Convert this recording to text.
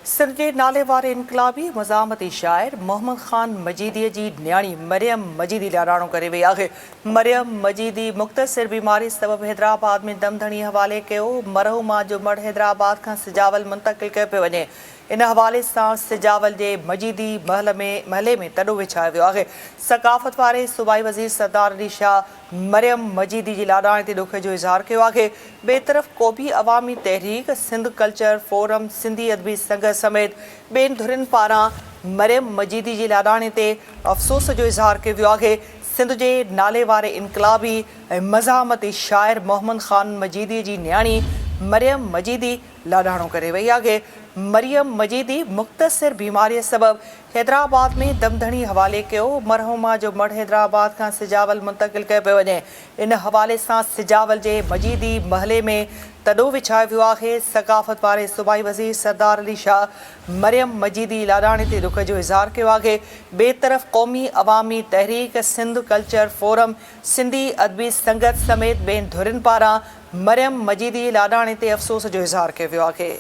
سنڌ جي ناليواري انقلابي مزاحمتي شاعر محمد خان مجيديء جي نياڻي مريم مجيدي لاڏاڻو ڪري وئي آهي. مريم مجيدي مختصر بيماري سبب حيدرآباد ۾ دم ڌڻي حوالي ڪيو. مرحومه جو مڙهه حيدرآباد کان سجاول منتقل ڪيو پيو وڃي. ان حوالي سان سجاول جي مجيدي محل ۾ محلي ۾ تڏو وڇايو ويو آهي. ثقافت واري صوبائي وزير سردار علي شاهه مريم مجيدي جي لاڏاڻي تي ڏک جو اظهار ڪيو آهي. ٻئي طرف قومي عوامي تحريڪ، سنڌ ڪلچر فورم، سنڌي ادبي سنگت سميت ٻين ڌرين پاران مريم مجيدي جي لاڏاڻي تي افسوس جو اظهار ڪيو ويو آهي. سنڌ جي ناليواري انقلابي ۽ مزاحمتي شاعر محمد خان مجيدي جي نياڻي مريم مجيدي لاڏاڻو ڪري وئي آهي. مريم مجيدي مختصر بيماريء سبب حيدرآباد ۾ دم ڌڻي حوالي ڪيو. مرحومه جو مڙهه حيدرآباد کان سجاول منتقل ڪيو پيو وڃي. ان حوالي سان سجاول جي مجيدي محلي ۾ تڏو وڇايو ويو آهي. ثقافت واري صوبائي وزير سردار علي شاهه مريم مجيدي لاڏاڻي تي ڏک جو اظهار ڪيو آهي. ٻئي طرف قومي عوامي تحريڪ، سنڌ ڪلچر فورم، سنڌي ادبي سنگت سميت ٻين ڌرين پاران مريم مجيدي لاڏاڻي تي افسوس جو اظهار ڪيو ويو آهي.